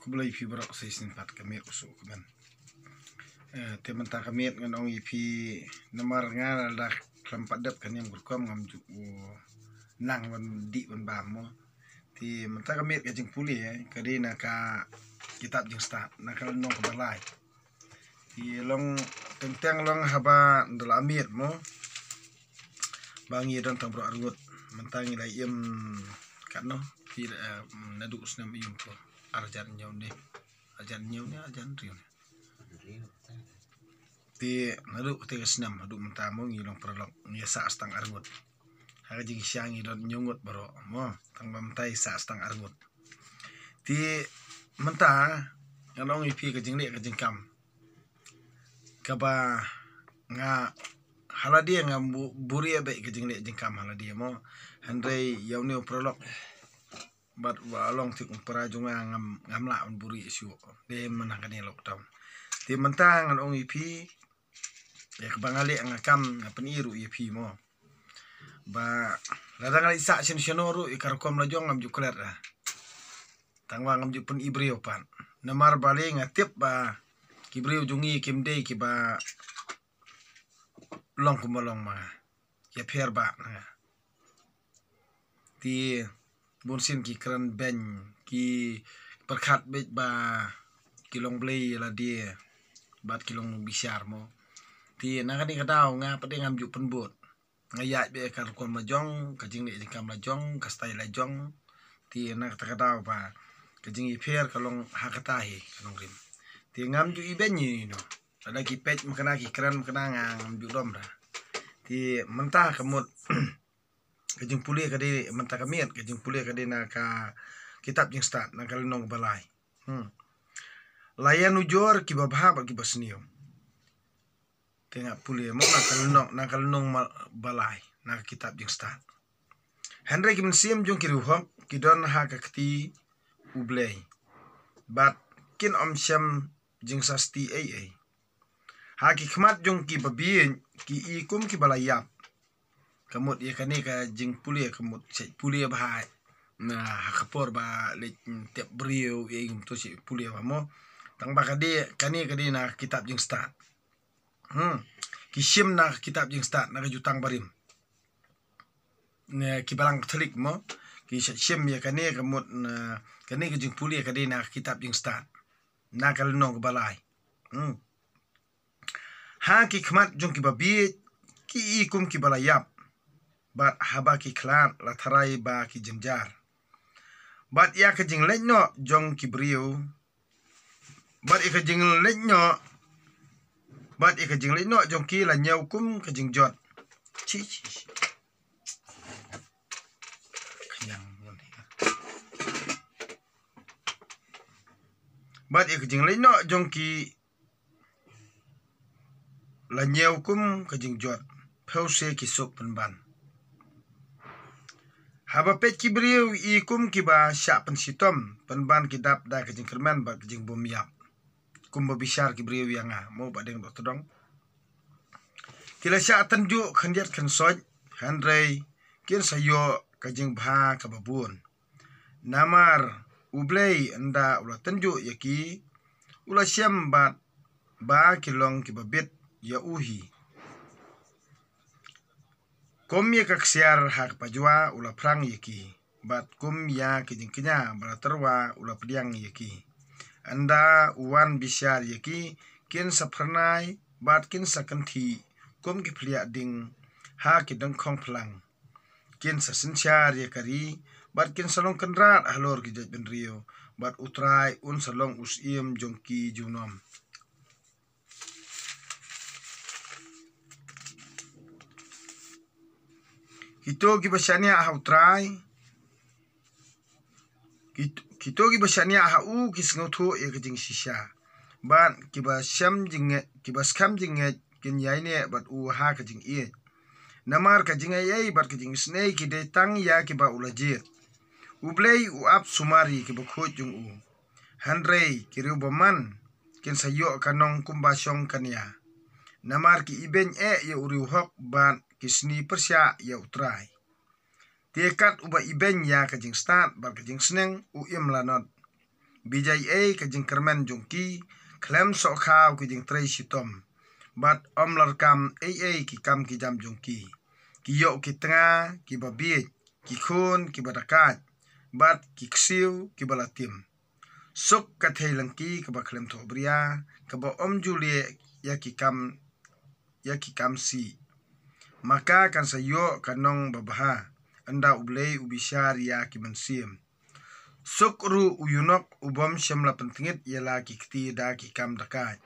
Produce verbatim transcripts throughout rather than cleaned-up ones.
Khublei phi baroh sa shisien pat, ka miet u suk ka ban. Eh, te mynta ka miet ngan ong ïa phi namar nga la dak khlem pat dep ka niam ka rukom ngam ju u nang ban dih ban bam mo. Te mynta ka miet ka jingpule, eh, ka dei na ka kitab Jingstad, na ka lynnong kaba lai. Te long teng teng long haba nda la miet mo. Ba ngi don tang baroh arngut. Mynta ngi la im katno. Te, eh, naduh snem ïum to. Arjan ñiew ne. Arjan ñiew ne, arjan riw ne. Te naduh te ka snem, haduh mynta mo ngi long paralok. Ngi sah stang arngut. Ha ka jingshisha ngi don ñiew ngut baroh mo. Tang ba mynta i sah stang arngut. Te mynta ngan ong ïa phi ka jingleh ka jingkam. Kaba nga ha lade nga bu-, buhrieh bad ka jingleh jingkam ha lade mo. Hynrei ïa une u paralok bad ba long thik u para jong nga ngam, ngam lah ban buhrieh shuh. Dei mynta kane lockdown. Te mynta ngan ong ïa phi, ïa kaba nga leh nga kam nga pyni ruh ïa phi mo. Ba lada nga leit sah sien sien ruh ïa ka rukom la jong ngam ju klet ra. Tang ba ngam ju pyni briew pat. Namar balei nga tip ba ki briew jong ngi kim dei kiba long kumba long ma nga. Ïapher ba na nga. Te bunsien ki kren beiñ, ki pyrkhat beit ba ki long blei ïa lade bad ki long bishar mo. Te na kane ka daw nga pat de ngam ju pynbud. Nga ïaid beit ka rukom la jong, ka jingleh jingkam la jong, ka style la jong. Te na kata ka daw ba ka jingïapher ka long ha kata hi ka nongrim. Te ngam ju ibeiñ ïa ino. Lada ki peit mynta ki kren mynta nga ngam ju dom ra. Te mynta ka mut ka jingpule ka dei mynta ka miet, ka jingpule ka dei na ka kitab Jingstad, na ka lynnong ba lai. Hmm. Layan ujor kiba bha bad kiba sniew. Te nga pule mo na ka lynnong, na ka lynnong ma-, ba lai, na ka kitab Jingstad. Hynrei ki mynsiem jong ki riewhok ki don ha ka kti U Blei. Bad kin ym shem jingsasti ei ei. Ha ki khmat jong kiba bieit ki i kum kiba la ïap. Ka mut ïa kane ka jingpule ka mut shet pule ba ha. Na ha ka por ba leit tep briew ïa kumto shet pule ba mo. Tang ba ka dei kane ka dei na kitab Jingstad. Hmm. Ki shim na kitab Jingstad na ka jutang barim. Ne ki balang Katholik mo. Ki shim ïa kane ka mut na kane ka jingpule ka dei na kitab Jingstad. Na ka lynnong ba lai. Hmm. Ha ki khmat jong kiba bieit ki i kum kiba la ïap. Bad haba ki khlad la tharai ba ki jynjar. Bad ïa ka jingleit noh jong ki briew. Bad ïa ka jingleit noh. Bad ïa ka jingleit noh jong ki la ñiew kum ka jingjot. Chi, chi, chi. Bad ïa ka jingleit noh jong ki la ñiew kum ka jingjot. Phew se ki suk pynban. Haba peit ki briew i kum kiba shah pynshitom, pynban ki dap da ka jingkyrmen bad ka jingbym ïap. Kumba bishar ki briew ïa nga, mo ba deng dok tdong. Ki la shah tynjuh khyndiat khynsoit, hynrei kin sa ïoh ka jingbha kaba bun. Namar U Blei ynda u la tynjuh ïa ki, u la shem bad ba ki long kiba bit ïa u hi. Kum ïa ka ksiar ha ka pajwa u la phrang ïa ki, bad kum ïa ki jingkñia ba la tyrwa u la pdiang ïa ki. Ynda u wan bishar ïa ki, kin sa phyrnai bad kin sa kynthih kum ki phliah ding ha ki dyngkhong phlang. Kin sa synshar ïa ka ri, bad kin sa long kynrad halor ki jaitbynriew, bad U Trai un sa long u syiem jong ki junom. Kito kiba shaniah ha U Trai, kit-, kito kiba shaniah ha u ki sngewthuh ïa ka jingshisha. Bad kiba shem jingngeit, kiba skhem jingngeit kin ïaineh bad u ha ka jingïeit. Namar ka jingaiei bad ka jingisynei ki dei tang ïa kiba u la jied. U Blei u ap sumar ïa kiba khuid jong u. Hynrei ki riewbymman kin sa ïoh ka nong kumba shong ka nia. Namar ki ibeiñ eh ïa u riewhok bad ki sni pyrshah ïa U Trai. Te kat uba ibeiñ ïa ka jingstad bad ka jingsneng u im lanot. bijai ei ka jingkyrmen jong ki, khlem sohkhaw ki jingtrei shitom, bad ym larkam ei ei ki kam ki jam jong ki. Ki ïoh ki tnga kiba bieit, ki khun kiba dakaid, bad ki ksiew kiba la tim. Suk ka thei lyngki kaba khlem thohbria, kaba ym ju leh ïa ki kam, ïa ki kam sih. Ma ka kan sa ïoh ka nong babha, ynda U Blei u bishar ïa ki mynsiem. Suk ruh u ïunok u bym shym la pyntngit ïa la ki kti da ki kam dakaid,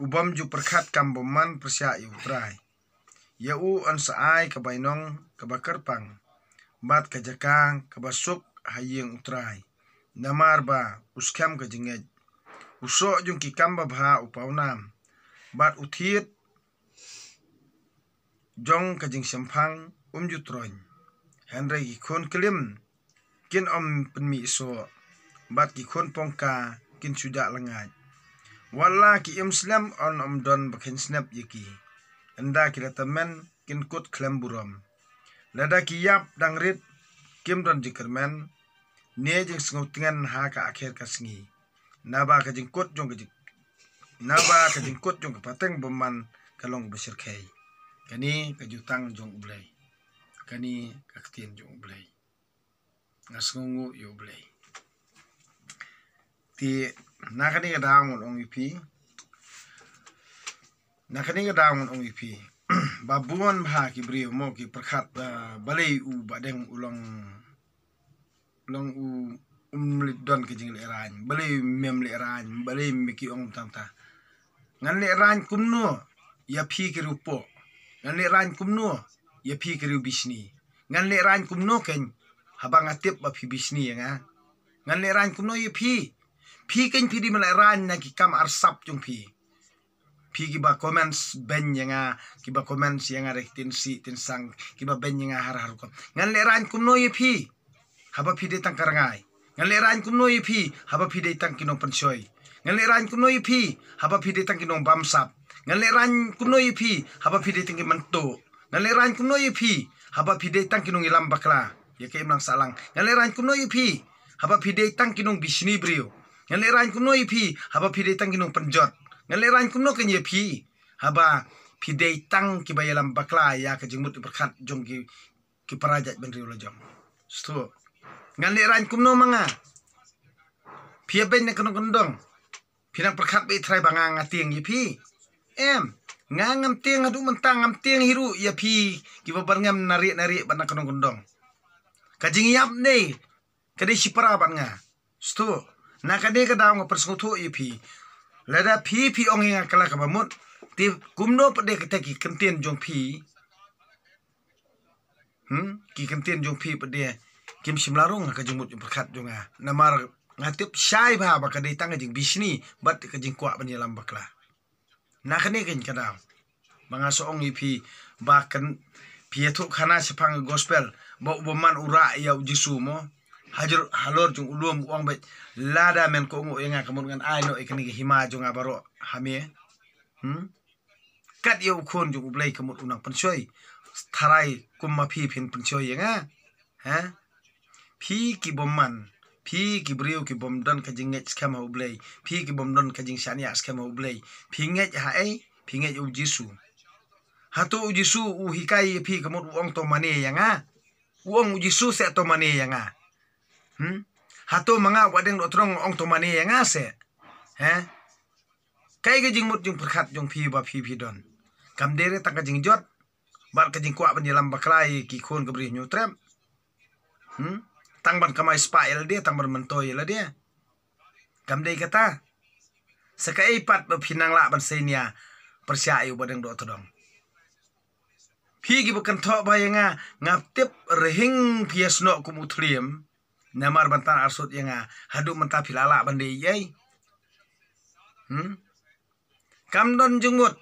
u bym ju pyrkhat kam bymman pyrshah ïa U Trai. Ïa u yn sa ai ka bainong kaba kyrpang, bad ka jaka kaba suk ha ïing U Trai. Namar ba u skhem ka jingngeit, u soh jong ki kam babha u pawnam, bad u thied jong ka jingshemphang um ju troiñ. Hynrei ki khun klim kin ym pynmih soh, bad ki khun pongka kin shu jah lyngngai. Wat la ki im slem yn ym don ba khein snep ïa ki, ynda ki la tymmen kin kut khlem burom. Lada ki ïap dang rit, kim don jingkyrmen ne jingsngewtngen ha ka akher ka sngi. Naba ka jingkut jong ka jing, naba ka jingkut jong ka pateng bymman ka long ba shyrkhei. Kane ka jutang jong U Blei. Kane ka ktien jong U Blei. Nga sngewnguh ïa U Blei. Te na kane ka daw ngan ong ïa phi. Na kane ka daw ngan ong ïa phi. Ba bun bha ki briew mo ki pyrkhat, ah, balei u Bahdeng u long, long u um leh don ka jinglehrain. Balei mem lehrain, balei me ki ong tang ta. Ngan lehrain kumno ïa phi ki riew poh. Ngan lehrain kumno ïa phi ki riew bishni. Ngan lehrain kumno kein haba nga tip ba phi bishni ïa nga. Ngan lehrain kumno ïa phi. Phi kein phi dei ban lehrain na ki kam arsap jong phi. Phi kiba comments beiñ ïa nga, kiba comments ïa nga da ki tin sih tin sang, kiba beiñ ïa nga har har rukom. Ngan lehrain kumno ïa phi haba phi dei tang ka rngai. Ngan lehrain kumno ïa phi haba phi dei tang ki nongpynshoi. Ngan lehrain kumno ïa phi haba phi dei tang ki nongbamsap. Ngan lehrain kumno ïa phi haba phi dei tang ki mynta. Ngan lehrain kumno ïa phi haba phi dei tang ki nongïalam bakla ïa ka imlang sahlang. Ngan lehrain kumno ïa phi haba phi dei tang ki nongbishni briew. Ngan lehrain kumno ïa phi haba phi dei tang ki nongpynjot. Ngan lehrain kumno kein ïa phi haba phi dei tang kiba ïalam bakla ïa ka jingmut jingpyrkhat jong ki, ki para jaitbynriew la jong. Sngewthuh. Ngan lehrain kumno ma nga. Phi ïa beiñ na ka nongkyndong. Phi nang pyrkhat ba i trai ba nga nga tieng ïa phi. Em, nga ngam tieng haduh mynta, ngam tieng hi ruh ïa phi kiba byrngem na rieh na rieh bad na ka nongkyndong. Ka jingïap ne ka dei shipara bad nga. Sngewthuh. Na kane ka daw nga pynsngewthuh ïa phi. Lada phi phi ong ïa nga kylla kaba mut, te kumno pat de kita ki kyntien jong phi. Hmm? Ki kyntien jong phi pat de kim shym la rung ha ka jingmut jingpyrkhat jong nga. Namar nga tip shai bha ba ka dei tang ka jingbishni bad ka jingkwah ban ïalam bakla. Na kane kein ka daw ba nga sa ong ïa phi ba kan phi ïathuh khana shaphang gospel ba u bymman u rah ïa u Jisu mo. Hajrut halor jong u lum u ong beit, lada men kohnguh ïa nga ka mut ngan ai noh ïa kane ka hima jong nga baroh ha me. Hmm? Kat ïa u Khun jong U Blei ka mut u nang pynshoi. Tharai kum ma phi phin pynshoi ïa nga. Ha? Phi ki bymman, phi ki briew ki bym don ka jingngeit skhem ha U Blei, phi ki bym don ka jingshaniah skhem ha U Blei. Phi ngeit ha ei? Phi ngeit u Jisu. Hato u Jisu u hikai ïa phi ka mut u ong to mane ïa nga? U ong u Jisu se to mane ïa nga. Hmm? Hato ma nga Bahdeng Dohtdong ong to mane ïa nga se? He? Kaei ka jingmut jingpyrkhat jong phi ba phi phi don? Kam dei re tang ka jingjot bad ka jingkwah ban ïalam bakla ïa ki khun ka Bri Hynñiewtrep. Hmm? Tang ban kamai spah ïa lade, tang ban myntoi ïa lade. Kam dei kata. Sa kaei pat ba phi nang lah ban seinia pyrshah ïa u Bahdeng Dohtdong. Phi kiba kynthoh bha ïa nga, nga tip rhing phi ïasnoh kum u thliem. Namar ban tan arsut ïa nga, haduh mynta phi la lah ban dei ei. Hmm? Kam don jingmut.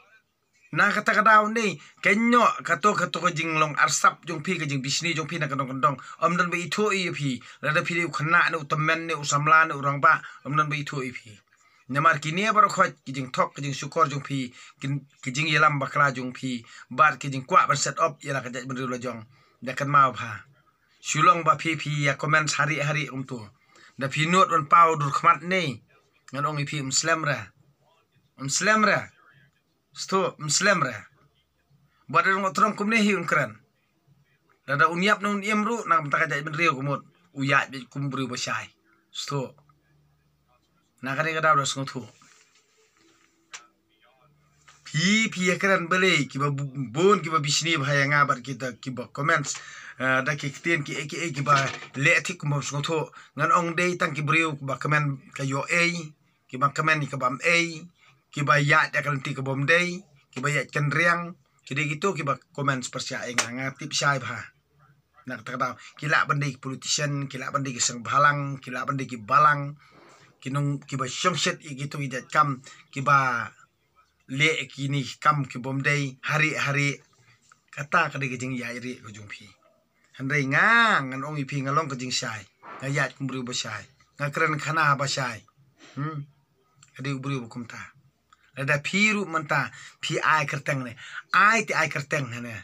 Na kata ka daw ne, kein noh kato kato ka jinglong arsap jong phi, ka jingbishni jong phi na ka nongkyndong. Ym don ba ithuh ïa phi, lada phi dei u khynnah ne u tymmen ne u samla ne u rangbah, ym don ba ithuh ïa phi. Namar kine baroh khoit ki jingthok, ki jingshukor jong phi, ki, ki jingïalam bakla jong phi, bad ki jingkwah ban set up ïa la ka jaitbynriew la jong. Da kynmaw bha. Shu long ba phi phi ïa comment hari hari kumto. Da phi nud ban paw dur khmat ne. Ngan ong ïa phi, ym slem re. Ym slem re. Sngewthuh, ym slem re. Ba dang dohtdong kumne hi un kren. Lada un ïap ne un im ruh, na ka bynta ka jaitbynriew ka mut u ïaid beit kum u briew ba shai. Sngewthuh. Na kane ka daw da sngewthuh. Phi, phi ïa kren balei kiba bu-, bun kiba bishni bha ïa nga bad kita kiba comments, eh, da ki ktien kiei kiei kiba leh thik kum bym sngewthuh. Ngan ong dei tang ki briew kiba kmen ka ïoh ei, kiba kmen ïa ka bam ei, kiba ïaid ïa ka lynti ka bym dei, kiba ïaid kynriang, ki dei kito kiba comments pyrshah ïa nga, nga tip shai bha. Na kata ka daw, ki lah ban dei ki politician, ki lah ban dei ki seng bhalang, ki lah ban dei ki balang, ki nong kiba shongshit ïa kito ki jait kam, kiba leh kine ki kam ki bym dei, ha rieh ha rieh. Kata ka dei ka jingïaid rieh ka jong phi. Hynrei nga, ngan ong ïa phi, nga long ka jingshai. Nga ïaid kum u briew ba shai. Nga kren khana ba shai. Hmm. Ka dei u briew ba kumta. Lada phi ruh mynta, phi ai kyrteng ne. Ai te ai kyrteng ne.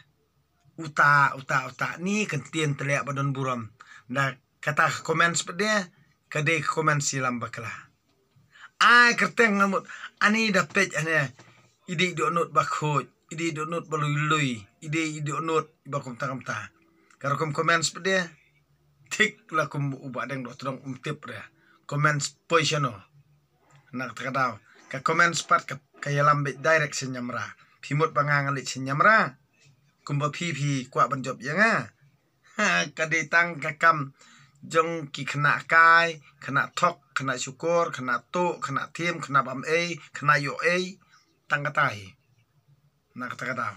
Uta, uta, uta. Ni kyntien tylliah ba don burom. Da kata ka comments pat de, ka dei ka comments ïalam bakla. Ai kyrteng nga mut, ani da peit ane, i dei i dohnud ba khuid, i dei i dohnud ba lui lui, i dei i dohnud ba kumta kumta. Ka rukom comments pat de, thik la kum u Bahdeng Dohtdong um tip re. Comments poi shano. Na kata ka daw, ka comments pat ka, ka ïalam beit direct sha Nyamra. Phi mut ba nga nga leit sha Nyamra. Kumba phi phi kwah ban jop ïa nga. Ha, ka dei tang ka kam jong ki khynnah kai, khynnah thok, khynnah shukor, khynnah tuh, khynnah thiem, khynnah bam ei, khynnah ïoh ei, tang kata hi. Na kata ka daw.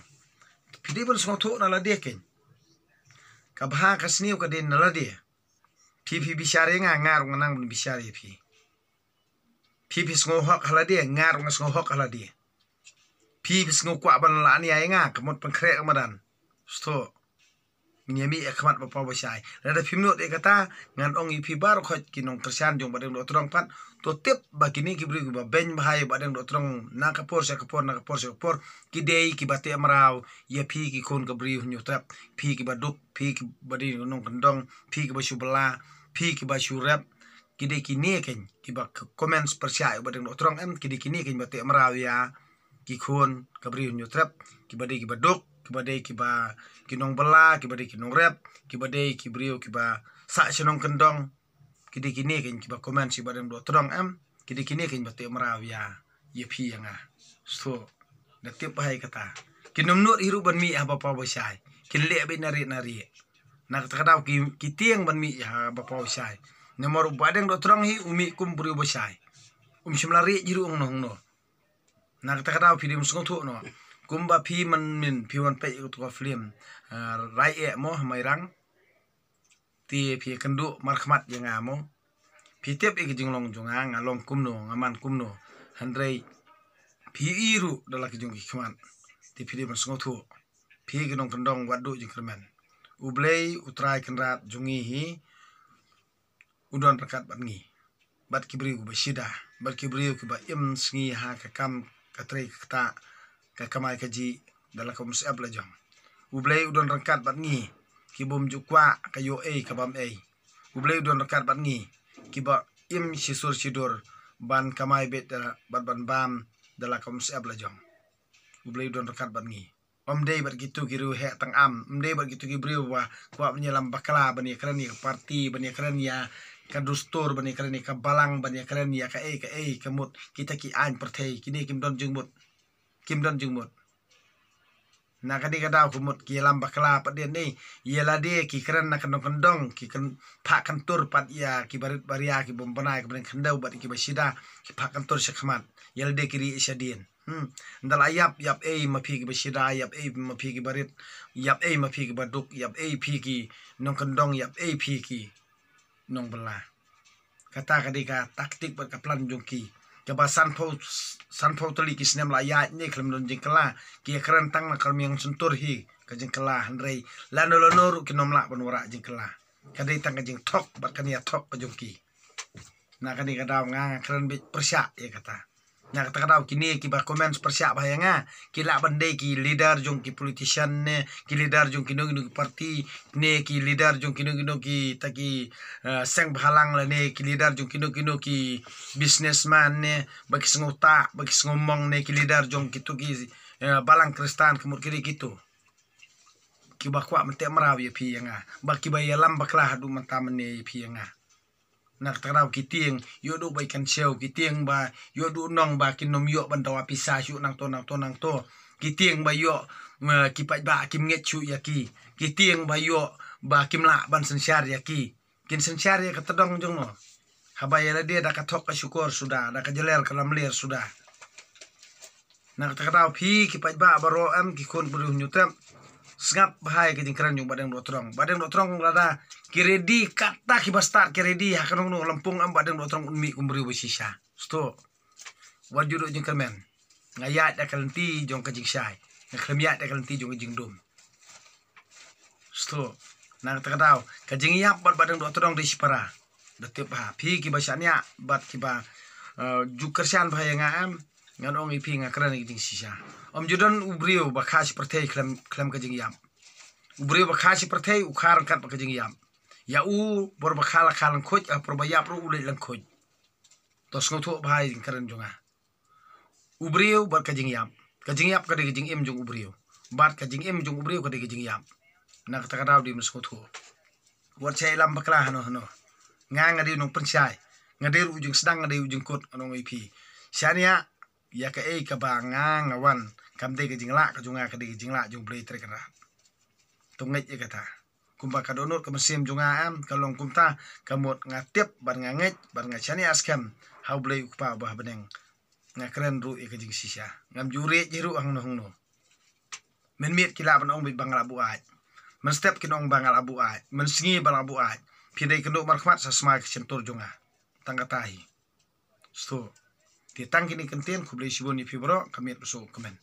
Phi dei ban sngewthuh na lade kein. Ka bha ka sniew ka dei na lade. Phi phi bishar ïa nga, nga ruh nga nang ban bishar ïa phi. Phi phi sngew hok ha lade, nga ruh nga sngew hok ha lade. Phi phi sngew kwah ban lani ïa nga, ka mut pynkhreh ka madan. Sngewthuh. Ngin ïa mih ïa khmat ba paw ba shai. Lada phim nud ïa kata, ngan ong ïa phi baroh khoit ki nongkyrshan jong Bahdeng Dohtdong pat. To tip ba kine ki briew kiba beiñ bha ïa Bahdeng Dohtdong na ka por sha ka por, na ka por sha ka por. Ki dei kiba teh mraw ïa phi ki khun ka Bri u Hynñiewtrep. Phi kiba duk, phi kiba dei nongkyndong, phi kiba shu bylla, phi kiba shu rep. Ki dei kine kein kiba k-, comments pyrshah ïa Bahdeng Dohtdong em, ki dei kine kein ba teh mraw ïa ki khun ka Bri u Hynñiewtrep, kiba dei kiba duk, kiba dei kiba ki nongbylla, kiba dei ki nongrep, kiba dei ki briew kiba sah sha nongkyndong. Ki dei kine kein kiba comments ïa Bahdeng Dohtdong em, ki dei kine kein ba teh mraw ïa, ïa phi ïa nga. Sngewthuh. Da tip bha ïa kata. Kin ym nud hi ruh ban mih ha ba paw ba shai. Kin leh beit na rieh na rieh. Na kata ka daw ki, ki tieng ban mih ha ba paw ba shai. Namar u Bahdeng Dohtdong hi u mih kum u briew ba shai. Um shym la rieh hi ruh hangno hangno. Na kata ka daw phi dei ban sngewthuh noh. Kumba phi mynmin phi wan peit ïa kato ka film, ah, Rai Eh mo ha Mairang. Te phi ïakynduh markhmat ïa nga mo. Phi tip ïa ka jinglong jong nga, nga long kumno, nga man kumno. Hynrei phi i ruh da la ki jong ki khmat. Te phi dei ban sngewthuh. Phi ki nongkyndong wat duh jingkyrmen. U Blei U Trai Kynrad jong ngi hi u don ryngkat bad ngi. Bad ki briew kiba shida, bad ki briew kiba im sngi ha ka kam ka trei ka ktah, ka kamai kajih da la ka umsyep lajong. U Blei u don ryngkat bad ngi, ki bym ju kwah ka ïoh ei ka bam ei. U Blei u don ryngkat bad ngi, kiba im shisur shidur ban kamai beit da, bad ban bam da la ka umsyep lajong. U Blei u don ryngkat bad ngi. Ym dei bad kito ki riew heh tang am, ym dei bad kito ki briew ba kwah ban ïalam bakla, ban ïakren ïa ka party, ban ïakren ïa ka dustur, ban ïakren ïa ka balang, ban ïakren ïa kaei kaei ka mut, kita ki aiñ pyrthei, kine kim don jingmut. Kim don jingmut. Na kane ka daw ka mut ki ïalam bakla pat dien ne, ïa lade ki kren na ka nongkyndong, ki kren phah kyntur pat ïa ki barit baria, ki bym bnai, ki bnai khyndew bad ki ba shida, ki phah kyntur sha khmat. Ïa lade ki rieh shadien. Hmm. Nda la ïap, ïap ei ma phi ki ba shida, ïap ei ma phi ki barit, ïap ei ma phi ki baduk, ïap ei phi ki nongkyndong, ïap ei phi ki nongbylla. Kata ka dei ka taktik bad ka plan jong ki. Kaba sanphew, sanphew tylli ki snem la ïaid ne khlem don jingkylla. Ki ïakren tang na ka rmiang shyntur hi ka jingkylla, hynrei lano lano ruh kin ym lah ban wanrah jingkylla. Ka dei tang ka jingthok bad ka nia thok ka jong ki. Na kane ka daw nga, nga kren beit pyrshah ïa kata. Na kata ka daw kine kiba comment pyrshah bha ïa nga, ki lah ban dei ki leader jong ki politician ne, ki leader jong kino kino ki party ne, ki leader jong kino kino ki ta ki, eh, seng bhalang lane ki leader jong kino kino ki businessman ne, ba ki sngewtah, ba ki sngewmong ne, ki leader jong kito ki, eh, balang Khristan, ka mut ki dei kito kiba kwah ban teh mraw ïa phi ïa nga, ba kiba ïalam bakla haduh mynta mynne ïa phi ïa nga. Na kata ka daw ki tieng ïoh duh ba i kan siew, ki tieng ba ïoh duh nong ba kin ym ïoh ban dawa pisa shuh nangto nangto nangto. Ki tieng ba ïoh, eh, ki paidbah kim ngeit shuh ïa ki. Ki tieng ba ïoh ba kim lah ban synshar ïa ki. Kin synshar ïa ka tdong jong no. Haba ïa lade da ka thok ka shukor suda, da ka jler ka lamler suda. Na kata ka daw phi ki paidbah baroh em, ki khun briew Hynñiewtrep, sngap bha ïa ka jingkren jong Bah Deng Dohtdong. Bah Deng Dohtdong lada ki ready, kata ki bastad ki ready ha ka nongno lympung, em Bah Deng Dohtdong un mih kum briew ba shisha. Sngewthuh. Wat ju duh jingkyrmen. Nga ïaid da ka lynti jong ka jingshai, nga khlem ïaid da ka lynti jong ka jingdum. Sngewthuh. Na kata ka daw ka jingïap bad Bah Deng Dohtdong dei shipara. Da tip bha phi kiba shaniah bad kiba, eh, ju kyrshan bha ïa nga em, ngan ong ïa phi, nga kren ïa ka jingshisha. Ym ju don u briew ba kha shi pyrthei khlem, khlem ka jingïap. U briew ba kha shi pyrthei u kha ryngkat bad ka jingïap. Ïa u por ba kha la kha lyngkhuid, ha por ba ïap ruh u leit lyngkhuid. To sngewthuh bha ïa ka jingkren jong nga. U briew bad ka jingïap. Ka jingïap ka dei ka jingim jong u briew, bad ka jingim jong u briew ka dei ka jingïap. Na kata ka daw dei ban sngewthuh. Wat shah ïalam bakla hano hano. Nga, nga dei u nongpynshai, nga dei ruh u jingsdang, nga dei u jingkut, ngan ong ïa phi. Shaniah ïa kaei kaba nga, nga wan, kam dei ka jinglah ka jong nga, ka dei ka jinglah jong U Blei Trai Kynrad. To ngeit ïa kata. Kumba ka dohnud ka mynsiem jong nga em ka long kumta, ka mut nga tip bad nga ngeit bad nga shaniah skhem ha U Blei U Kpa uba ha bneng. Nga kren ruh ïa ka jingshisha, ngam ju riej hi ruh hangno hangno. Mynmiet ki lah ban ong beit ba nga la buaid, mynstep kin ong ba nga la buaid, mynsngi ba la buaid. Phi dei kynduh markhmat sa smai ka shyntur jong nga. Tang kata hi. Sngewthuh. Te tang kine ki kyntien, khublei shibun ïa phi baroh, ka miet ba suk, kmen.